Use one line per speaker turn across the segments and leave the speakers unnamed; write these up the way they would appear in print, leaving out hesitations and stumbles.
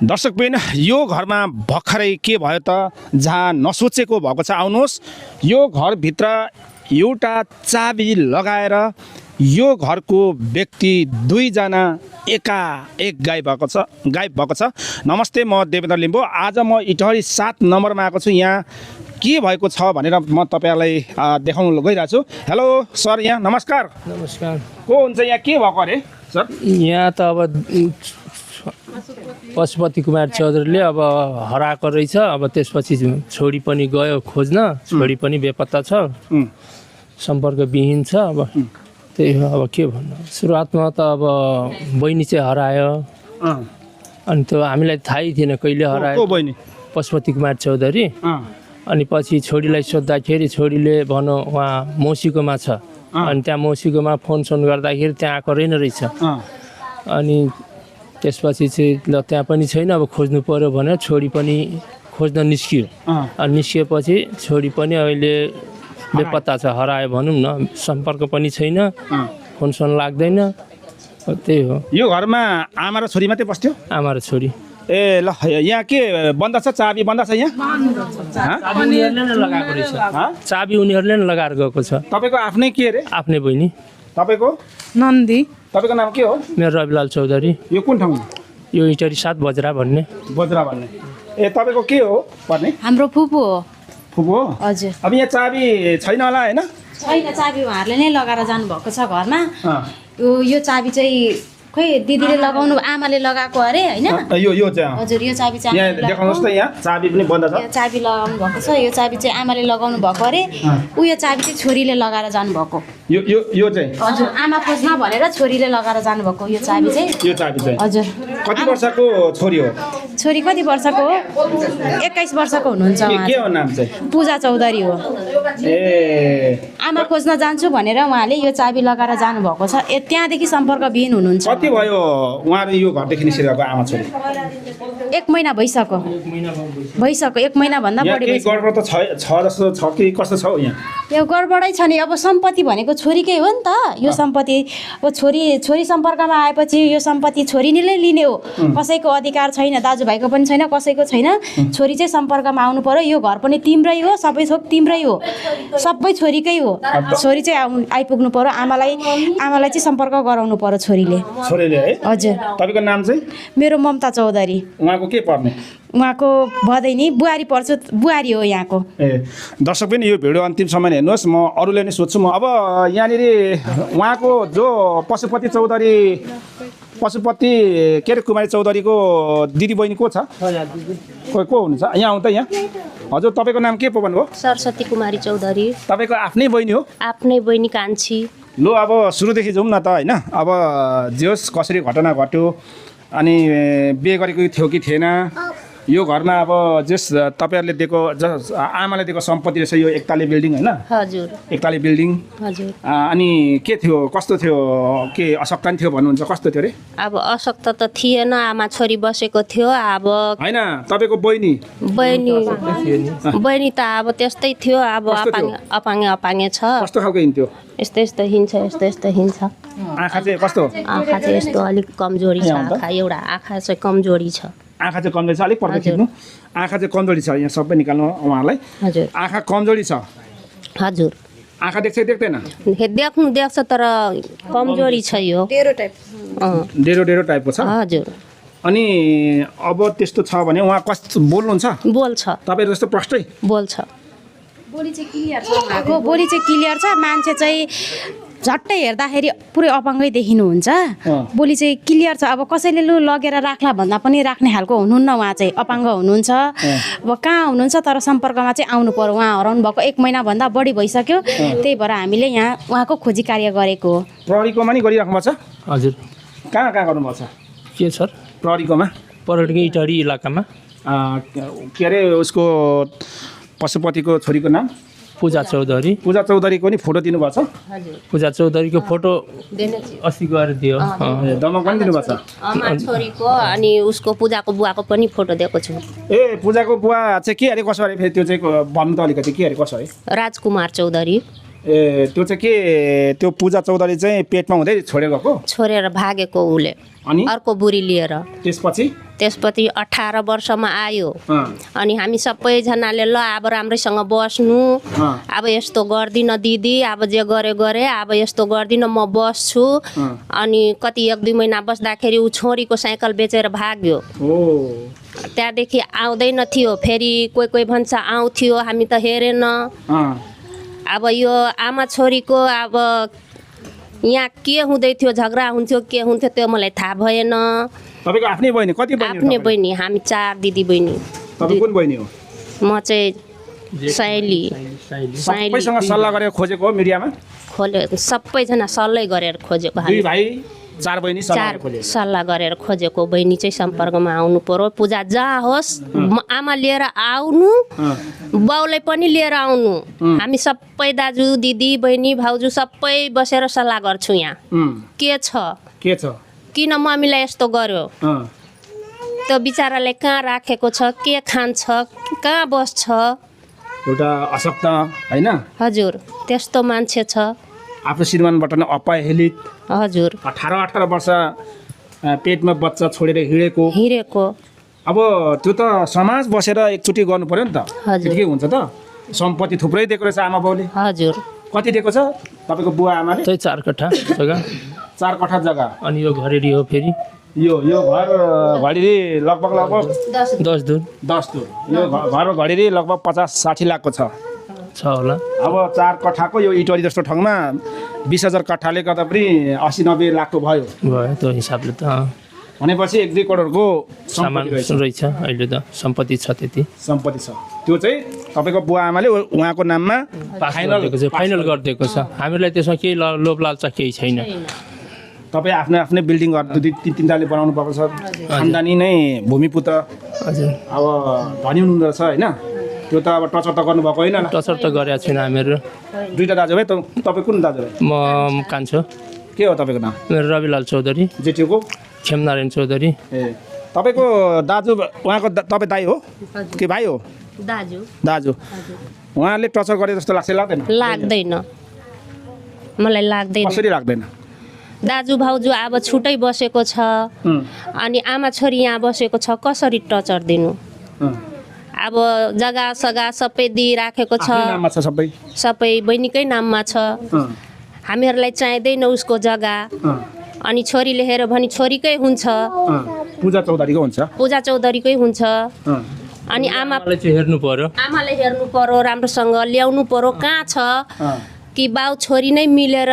दर्शकबिन यो घरमा भर्खरै के भयो त जहाँ नसोचेको भएको छ। आउनुहोस्, यो घरभित्र एउटा चाबी लगाएर यो घरको व्यक्ति दुईजना एकाएक गायब भएको छ। नमस्ते, म देवेन्द्र लिम्बू। आज म इटहरी 7 नम्बरमा आएको छु। यहाँ के भएको छ भनेर म तपाईहरुलाई देखाउन गइरहेको छु। हेलो सर, यहाँ नमस्कार।
नमस्कार।
को हुन्छ यहाँ? के भएको अरे सर?
यहाँ त अब पशुपति कुमार चौधरीले अब हराएको रहेछ। अब त्यसपछि छोरी पनि गयो खोज्न, छोरी पनि बेपत्ता छ, सम्पर्कविहीन छ। अब त्यही हो, अब के भन्नु। सुरुवातमा त अब बहिनी चाहिँ हरायो, अनि त्यो हामीलाई थाहै थिएन कहिले हरायो।
को बहिनी?
पशुपति कुमार चौधरी। अनि पछि छोरीलाई सोद्धाखेरि छोरीले भन्यो उहाँ मौसीकोमा छ। अनि त्यहाँ मौसीकोमा फोन गर्दाखेरि त्यहाँ आएको रहेछ। अनि त्यसपछि चाहिँ ल त्यहाँ पनि छैन, अब खोज्नु पर्यो भनेर छोरी पनि खोज्न निस्कियो। अनि निस्किएपछि छोरी पनि अहिले बेपत्ता छ, हरायो भनौँ न। सम्पर्क पनि छैन, फोन लाग्दैन। त्यही हो।
यो घरमा आमा र छोरी मात्रै बस्थ्यो?
आमा र छोरी।
ए ल, यहाँ के बन्द छ? चाबी बन्द छ यहाँ?
चाबी उनीहरूले नै लगाएको रहेछ। चाबी उनीहरूले नै लगाएर गएको छ।
तपाईँको आफ्नै के अरे?
आफ्नै बहिनी।
तपाईँको?
नन्दी।
तपाईँको नाम के हो?
मेरो रविलाल चौधरी।
यो कुन ठाउँ?
यो इटहरी 7 बजरा भन्ने।
बजरा भन्ने। ए तपाईँको के हो पर्ने?
हाम्रो फुपू हो।
फुपू हो?
हजुर।
अब यहाँ चाबी छैन होला हैन?
छैन, चाबी उहाँहरूले नै लगाएर जानुभएको छ घरमा। यो चाबी चाहिँ खोइ दिदीले लगाउनु, आमाले लगाएको अरे हैन?
यो चाहिँ
हजुर, यो चाबी चाहिँ
यहाँ देखाउनुहोस् त। यहाँ चाबी पनि बन्द छ।
यो चाबी लगाउनु भएको छ। यो चाबी चाहिँ आमाले लगाउनु भएको अरे। यो चाबी चाहिँ छोरीले लगाएर जानुभएको।
यो चाहिँ
हजुर, आमा खोज्न भनेर छोरीले लगाएर जानुभएको यो चाबी चाहिँ।
यो चाबी चाहिँ
हजुर।
कति वर्षको छोरी हो?
छोरी कति वर्षको हो? 21 वर्षको हुनुहुन्छ उहाँ।
के हो नाम चाहिँ?
पूजा चौधरी हो।
ए,
आमा खोज्न जान्छु भनेर उहाँले यो चाबी लगाएर जानुभएको छ। त्यहाँदेखि सम्पर्कविहीन हुनुहुन्छ।
कति भयो उहाँहरू यो घरदेखि निस्किरहेको आमा छोरी?
1 महिना भइसक्यो। 1 महिना भन्दा बढी
भइसक्यो। गडबड त छ जस्तो छ कि कस्तो छ यहाँ?
यो गडबडै छ नि। अब सम्पत्ति भनेको छोरीकै हो नि त। यो सम्पत्ति अब छोरी सम्पर्कमा आएपछि यो सम्पत्ति छोरीले नै लिने हो। कसैको अधिकार छैन, दाजुभाइको पनि छैन, कसैको छैन। छोरी चाहिँ सम्पर्कमा आउनु पर्यो। यो घर पनि तिम्रै हो, सबै थोक तिम्रै हो, सबै छोरीकै हो। छोरी चाहिँ आइपुग्नु पर्यो। आमालाई चाहिँ सम्पर्क गराउनु पर्यो छोरीले
है?
हजुर।
तपाईँको नाम चाहिँ?
मेरो ममता चौधरी।
उहाँको के पर्ने?
उहाँको भदैनी बुहारी पर्छ, बुहारी हो यहाँको।
ए, दर्शक पनि यो भिडियो अन्तिमसम्म हेर्नुहोस्। म अरूले नै सोध्छु। म अब यहाँनिर उहाँको जो पशुपति के अरे कुमारी चौधरीको दिदी बहिनी को छ? को हुनुहुन्छ यहाँ? आउँ त यहाँ। हजुर, तपाईँको नाम के पो भन्नुभयो?
सरस्वती कुमारी चौधरी।
तपाईँको आफ्नै बहिनी हो?
आफ्नै बहिनी कान्छी।
लु, अब सुरुदेखि जाउँ न त हैन। अब जे होस् कसरी घटना घट्यो, अनि बिहे गरेको थियो कि थिएन, यो घरमा अब जस तपाईहरुले दिएको आमाले दिएको सम्पत्ति रहेछ यो एकताली बिल्डिङ हैन?
हजुर,
एकताली बिल्डिङ।
हजुर।
अनि के थियो, कस्तो थियो, के अशक्त थियो भन्नुहुन्छ? कस्तो थियो रे?
अब अशक्त त थिएन, आमा छोरी बसेको थियो। अब
हैन, तपाईको बहिनी
त अब त्यस्तै थियो। अब अपाङ्गे छ।
कस्तो खालको हिँड्थ्यो?
यस्तो हिँड्छ।
आँखा चाहिँ कस्तो?
आँखा चाहिँ यस्तो अलिक कमजोरी छ। एउटा आँखा चाहिँ कमजोरी छ।
आँखा चाहिँ कमजोरी छ। अलिक पर्दा खिच्नु। आँखा चाहिँ कमजोरी छ। यहाँ सबै निकाल्नु उहाँलाई।
हजुर।
आँखा कमजोरी छ।
हजुर।
आँखा देख्दैन?
देख्छ तर कमजोरी छ। यो
डेरो टाइपको छ।
हजुर।
अनि अब त्यस्तो छ भने उहाँ कस्तो बोल्नुहुन्छ?
बोल्छ।
तपाईहरु जस्तो प्रष्टै
बोल्छ।
बोली चाहिँ क्लियर छ उहाँको। बोली चाहिँ क्लियर छ। मान्छे चाहिँ झट्टै हेर्दाखेरि पुरै अपाङ्गै देखिनुहुन्छ। बोली चाहिँ क्लियर छ। अब कसैले लगेर राख्ला भन्दा पनि राख्ने खालको हुनुहुन्न। उहाँ चाहिँ अपाङ्ग हुनुहुन्छ। अब कहाँ हुनुहुन्छ तर सम्पर्कमा चाहिँ आउनु पर्यो। उहाँ हराउनु भएको 1 महिनाभन्दा बढी भइसक्यो। त्यही भएर हामीले यहाँ उहाँको खोजी कार्य गरेको हो।
प्रहरीकोमा नि गरिराख्नु भएको छ?
हजुर।
कहाँ गर्नुभएको छ?
के सर?
प्रहरीकोमा?
पर्यटक इटहरी इलाकामा।
के अरे उसको पशुपतिको छोरीको नाम?
पूजा चौधरी।
पूजा चौधरीको नि फोटो दिनुभएको छ?
हजुर।
पूजा चौधरीको फोटो अस्ति गएर दियो।
दमक पनि दिनुभएको छ?
आमा छोरीको अनि उसको पूजाको बुवाको पनि फोटो दिएको छु।
ए, पूजाको बुवा चाहिँ के अरे कसो अरे? फेरि त्यो चाहिँ भन्नु त अलिकति के अरे कसो है?
राजकुमार चौधरी।
ए त्यो चाहिँ के त्यो पूजा चौधरी चाहिँ पेटमा हुँदै छोडेर गएको
छोडेर भागेको उसले
अनि
अर्को बुढी लिएर
त्यसपछि
त्यसपछि 18 वर्षमा आयो
अँ,
अनि हामी सबैजनाले ल अब राम्रैसँग बस्नु
अँ,
अब यस्तो गर्दिनँ दिदी अब जे गरे अब यस्तो गर्दिनँ म बस्छु अनि कति 1-2 महिना बस्दाखेरि ऊ छोरीको साइकल बेचेर भाग्यो
ओ
त्यहाँदेखि आउँदैन थियो फेरि कोही कोही भन्छ आउँथ्यो हामी त हेरेन
अँ,
अब यो आमा छोरीको अब यहाँ के हुँदै थियो झगडा हुन्थ्यो के हुन्थ्यो त्यो मलाई थाहा भएन
तपाईँको आफ्नै बहिनी कति बहिनी हो
आफ्नै
तपाईँको?
बहिनी हामी 4 दिदी बहिनी
तपाईँ कुन बहिनी हो
म चाहिँ साइली
सबैसँग सल्लाह गरेर खोजेको हो मिडियामा
खोले सबैजना सल्लाह गरेर खोजेको
दुई
हामी
भाइ 4 बहिनी सल्लाह
4
खोजेको
सल्लाह गरेर खोजेको बहिनी चाहिँ सम्पर्कमा आउनु पर्यो पूजा जहाँ होस् आमा लिएर आउनु
अँ,
बाउलाई पनि लिएर आउनु हामी सबै दाजु दिदी बहिनी भाउजू सबै बसेर सल्लाह गर्छौँ यहाँ के छ किन मम्मीलाई यस्तो गर्यो
अँ,
त्यो बिचरालाई कहाँ राखेको छ के खान्छ कहाँ बस्छ
एउटा अशक्त होइन
हजुर त्यस्तो मान्छे छ
आफ्नो श्रीमानबाट नै अपहेलित
हजुर
18 वर्ष पेटमा बच्चा छोडेर
हिँडेको
अब त्यो त समाज बसेर एकचोटि गर्नु पर्यो नि त
हजुर।
के हुन्छ त सम्पत्ति थुप्रै दिएको रहेछ आमा बाउले
हजुर
कति दिएको छ तपाईँको बुवा आमाले
त्यही 4 कट्ठा जग्गा
4 कट्ठा जग्गा
अनि यो घरेडी हो फेरि
यो घर घडेरी लगभग
10 दुर
10 दुर यो घर घडेरी लगभग 50-60 लाखको छ
होला
अब 4 कट्ठाको यो इटरी जस्तो ठाउँमा 20,000 कट्ठाले गर्दा पनि 80-90 लाखको भयो
त्यो हिसाबले त
भनेपछि 1-2 करोडको
सामान
सम्पत्ति रहेछ
रहेछ अहिले त सम्पत्ति छ त्यति
सम्पत्ति छ त्यो चाहिँ तपाईँको बुवा आमाले उहाँको नाममा
फाइनल गरिदिएको छ हामीलाई त्यसमा केही लोभ लालचा केही छैन
तपाईँ आफ्नै बिल्डिङ घर 2-3 बनाउनु भएको छ खानदानी नै भूमिपुत्र
हजुर
अब धनी हुनुहुँदो रहेछ होइन त्यो त अब टचर त गर्नुभएको होइन होला
टचर त गरेको छैन हामीहरू
दुईवटा दाजुभाइ तपाईँ कुन दाजुभाइ
म कान्छो
के हो तपाईँको नाम
मेरो रविलाल चौधरी
जेठीको
खेमनारायण चौधरी
ए तपाईँको दाजु उहाँको तपाईँ दाइ हो के भाइ हो दाजु उहाँले टचर गरे जस्तो लाग्छ
लाग्दैन मलाई लाग्दैन
कसरी लाग्दैन
दाजु भाउजू अब छुट्टै बसेको छ अनि आमा छोरी यहाँ बसेको छ कसरी टचर दिनु अब जग्गा सगा सबै दिइराखेको छ
आफ्नै नाममा छ सबै
सबै बहिनीकै नाममा छ हामीहरूलाई चाहिँदैन उसको जग्गा अनि छोरीले हेऱ्यो भने छोरीकै हुन्छ
पूजा चौधरीको हुन्छ
पूजा चौधरीकै हुन्छ अनि
आमालाई चाहिँ हेर्नु पर्यो
आमाले हेर्नु पर्यो राम्रोसँग ल्याउनु पर्यो कहाँ छ कि बाउ छोरी नै मिलेर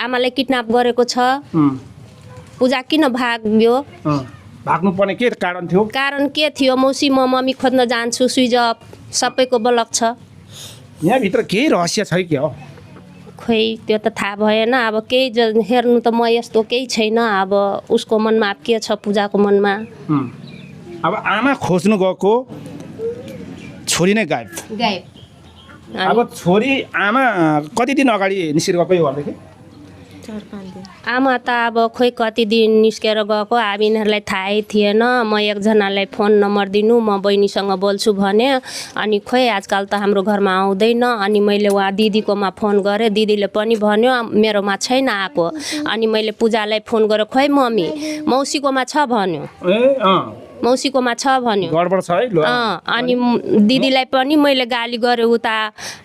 आमालाई किडन्याप गरेको छ पूजा किन भाग्यो
भाग्नु पर्ने के कारण थियो
कारण के थियो मौसी म मम्मी खोज्न जान्छु स्विच अफ सबैको ब्लक छ
यहाँभित्र केही रहस्य छ कि हो
खोइ त्यो त थाहा भएन अब केही हेर्नु त म यस्तो केही छैन अब उसको मनमा के छ पूजाको मनमा
अब आमा खोज्नु गएको छोरी नै गायब अब छोरी आमा कति दिन अगाडि निस्केर गएको यो घरदेखि
आमा त अब खोइ कति दिन निस्केर गएको अब यिनीहरूलाई थाहै थिएन म एकजनालाई फोन नम्बर दिनु म बहिनीसँग बोल्छु भने अनि खोइ आजकल त हाम्रो घरमा आउँदैन अनि मैले उहाँ दिदीकोमा फोन गरेँ दिदीले पनि भन्यो मेरोमा छैन आएको अनि मैले पूजालाई फोन गरेँ खोइ मम्मी मौसीकोमा छ भन्यो मौसीकोमा छ भन्यो
गडबड छ है
अनि दिदीलाई पनि मैले गाली गरेँ उता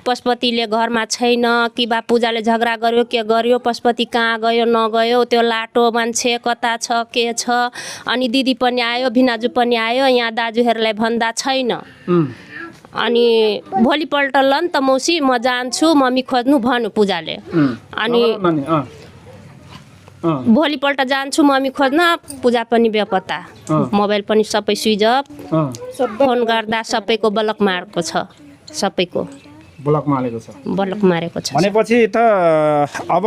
पशुपतिले घरमा छैन कि बा पूजाले झगडा गर्यो के गर्यो पशुपति कहाँ गयो नगयो त्यो लाटो मान्छे कता छ के छ अनि दिदी पनि आयो भिनाजु पनि आयो यहाँ दाजुहरूलाई भन्दा छैन अनि भोलिपल्ट ल नि त मौसी म जान्छु मम्मी खोज्नु भन्यो पूजाले अनि भोलिपल्ट जान्छु मम्मी खोज्न पूजा पनि बेपत्ता मोबाइल पनि सबै स्विच अफ फोन गर्दा सबैको ब्लक मारेको छ सबैको
ब्लक मारेको छ भनेपछि त अब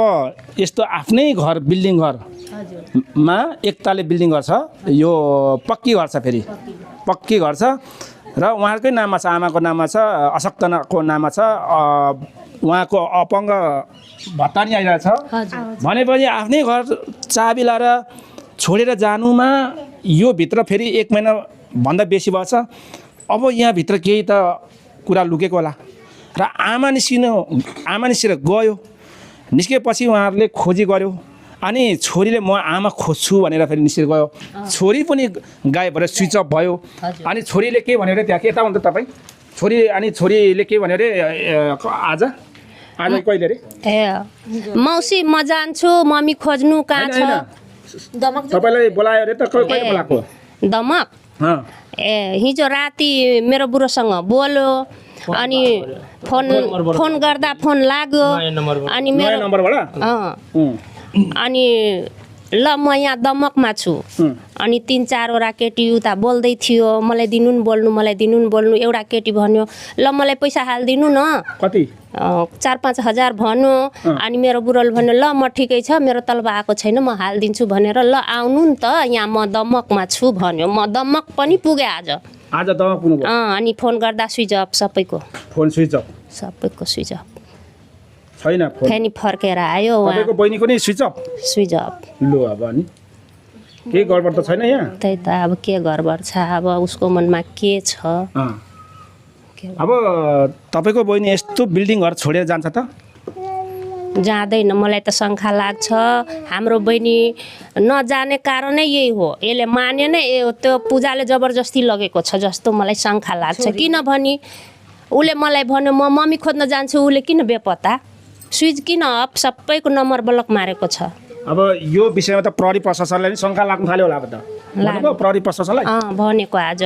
यस्तो आफ्नै घर बिल्डिङ घरमा एकताले बिल्डिङ घर छ यो पक्की घर छ फेरि पक्की घर छ र उहाँकै नाममा छ आमाको नाममा छ अशक्तको नाममा छ उहाँको अपङ्ग भत्ता नि आइरहेछ भनेपछि आफ्नै घर चाबी लाएर छोडेर जानुमा यो भित्र फेरि 1 महिनाभन्दा बेसी भएछ अब यहाँभित्र केही त कुरा लुकेको होला र आमा निस्केर गयो। निस्केपछि उहाँहरूले खोजी गर्यो अनि छोरीले म आमा खोज्छु भनेर फेरि निस्केर गयो। छोरी पनि गायब भएर स्विच अफ भयो। अनि छोरीले के भन्यो अरे त्यहाँ के त हुन्छ तपाईँ छोरीले के भन्यो अरे आज कहिले अरे
मौसी म जान्छु मम्मी खोज्नु कहाँ छ
तपाईँलाई बोलायो अरे त कहिले बोलाएको
दमक हिजो राति मेरो बुढोसँग बोल्यो अनि फोन गर्दा फोन लाग्यो अनि मेरो
नम्बरबाट
अनि ल म यहाँ दमकमा छु अनि 3-4वटा केटी उता बोल्दै थियो मलाई दिनु न बोल्नु एउटा केटी भन्यो ल मलाई पैसा हालिदिनु न
कति
4-5 हजार भन्यो अनि मेरो बुढोले भन्यो ल म ठिकै छ मेरो तलब आएको छैन म हालिदिन्छु भनेर ल आउनु नि त यहाँ म दमकमा छु भन्यो म दमक पनि पुगेँ आज
दमक पुग्नु
अनि फोन गर्दा स्विच अफ सबैको सबैको स्विच अफ
छैन
फेरि फर्केर आयो
तपाईँको बहिनीको नि स्विच अफ लो अब अनि के गडबड त छैन यहाँ
त्यही त अब के गडबड छ अब उसको मनमा के छ
अब तपाईँको बहिनी यस्तो बिल्डिङ घर छोडेर जान्छ त
जाँदैन मलाई त शङ्का लाग्छ हाम्रो बहिनी नजाने कारणै यही हो यसले माने नै त्यो पूजाले जबरजस्ती लगेको छ जस्तो मलाई शङ्का लाग्छ किनभने उसले मलाई भन्यो म मम्मी खोज्न जान्छु उसले किन बेपत्ता स्विच किन अफ सबैको नम्बर ब्लक मारेको छ
अब यो विषयमा त प्रहरी प्रशासनलाई नि शङ्का लाग्नु थाल्यो होला अब त भनेको प्रहरी प्रशासनलाई
भनेको आज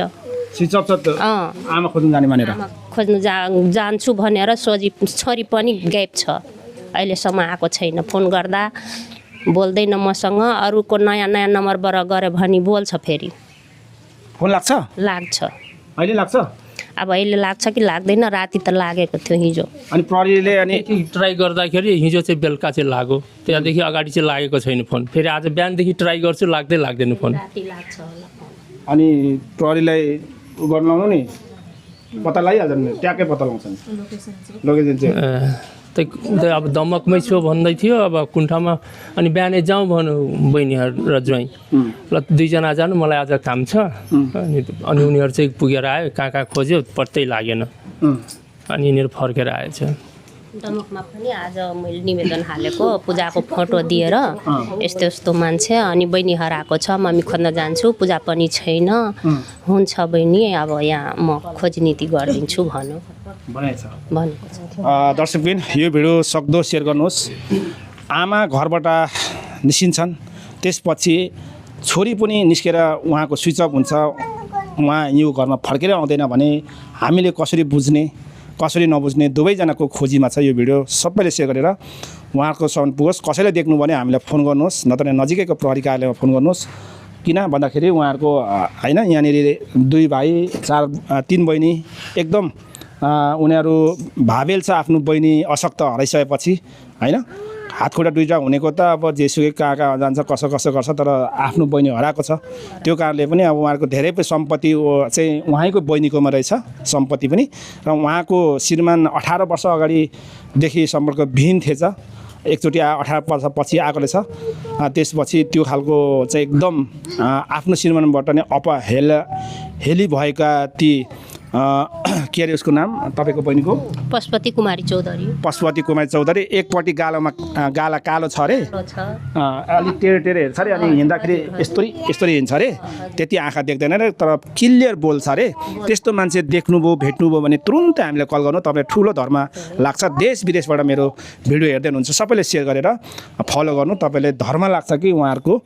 स्विच अफ छ आमा खोज्नु जाने भनेर
खोज्नु जान्छु भनेर छोरी पनि गायब छ अहिलेसम्म आएको छैन फोन गर्दा बोल्दैन मसँग अरूको नयाँ नम्बरबाट गऱ्यो भने बोल्छ फेरि
फोन लाग्छ अहिले लाग्छ
अब अहिले लाग्छ कि लाग्दैन, राति त लागेको थियो हिजो।
अनि प्रहरीले अनि
ट्राई गर्दाखेरि हिजो चाहिँ बेलुका चाहिँ लाग्यो, त्यहाँदेखि अगाडि चाहिँ लागेको छैन फोन। फेरि आज बिहानदेखि ट्राई गर्छु, लाग्दै लाग्दैन फोन।
राति लाग्छ होला फोन।
अनि प्रहरीलाई गर्न लाउनु नि, पत्ता लगाइहाल्छ नि, ट्याक्कै पत्ता लगाउँछन् लोकेसन चाहिँ।
त्यही अब दमकमै छु भन्दै थियो, अब कुण्ठामा। अनि बिहानै जाउँ भन्नु बहिनीहरू र ज्वाइँ, ल दुईजना जानु, मलाई आज काम छ। अनि उनीहरू चाहिँ पुगेर आयो, कहाँ कहाँ खोज्यो पत्तै लागेन। अनि यिनीहरू फर्केर आएछ।
दमकमा पनि आज मैले निवेदन हालेको, पूजाको फोटो दिएर यस्तो यस्तो मान्छे अनि बहिनी हराएको छ, मम्मी खोज्न जान्छु, पूजा पनि छैन, हुन्छ बहिनी अब यहाँ म खोज नीति गरिदिन्छु भन्नु भनेको छ।
दर्शकबिन, यो भिडियो सक्दो सेयर गर्नुहोस्। आमा घरबाट निस्किन्छन्, त्यसपछि छोरी पनि निस्केर उहाँको स्विच अफ हुन्छ, उहाँ यो घरमा फर्केर आउँदैन भने हामीले कसरी बुझ्ने कसरी नबुझ्ने, दुवैजनाको खोजीमा छ यो भिडियो। सबैले सेयर गरेर उहाँको सम्म पुगोस्। कसैले देख्नु भने हामीलाई फोन गर्नुहोस्, नत्र नजिकैको प्रहरी कार्यालयमा फोन गर्नुहोस्। किन भन्दाखेरि उहाँहरूको होइन, यहाँनिर 2 भाइ 3 बहिनी एकदम उनीहरू भावेल छ आफ्नो बहिनी अशक्त हराइसकेपछि होइन। हातखुट्टा दुईवटा हुनेको त अब जेसुकै कहाँ कहाँ जान्छ, कसो कसो गर्छ, तर आफ्नो बहिनी हराएको छ। त्यो कारणले पनि अब उहाँहरूको धेरै सम्पत्ति चाहिँ उहाँको बहिनीकोमा रहेछ, सम्पत्ति पनि। र उहाँको श्रीमान 18 वर्ष अगाडिदेखि सम्पर्क विहीन थिएछ, एकचोटि 18 वर्षपछि आएको रहेछ। त्यसपछि त्यो खालको चाहिँ एकदम आफ्नो श्रीमानबाट नै अपहेली भएका ती के अरे उसको नाम तपाईँको बहिनीको?
पशुपति कुमारी चौधरी। एकपट्टि गाला कालो छ अरे, अलिक टेढे हेर्छ अरे, अनि हिँड्दाखेरि यस्तरी हिँड्छ अरे, त्यति आँखा देख्दैन अरे, तर क्लियर बोल्छ अरे। त्यस्तो मान्छे देख्नुभयो भेट्नुभयो भने तुरुन्तै हामीले कल गर्नु, तपाईँलाई ठुलो धर्म लाग्छ। देश विदेशबाट मेरो भिडियो हेर्दै हुनुहुन्छ, सबैले सेयर गरेर फलो गर्नु। तपाईँले धर्म लाग्छ कि उहाँहरूको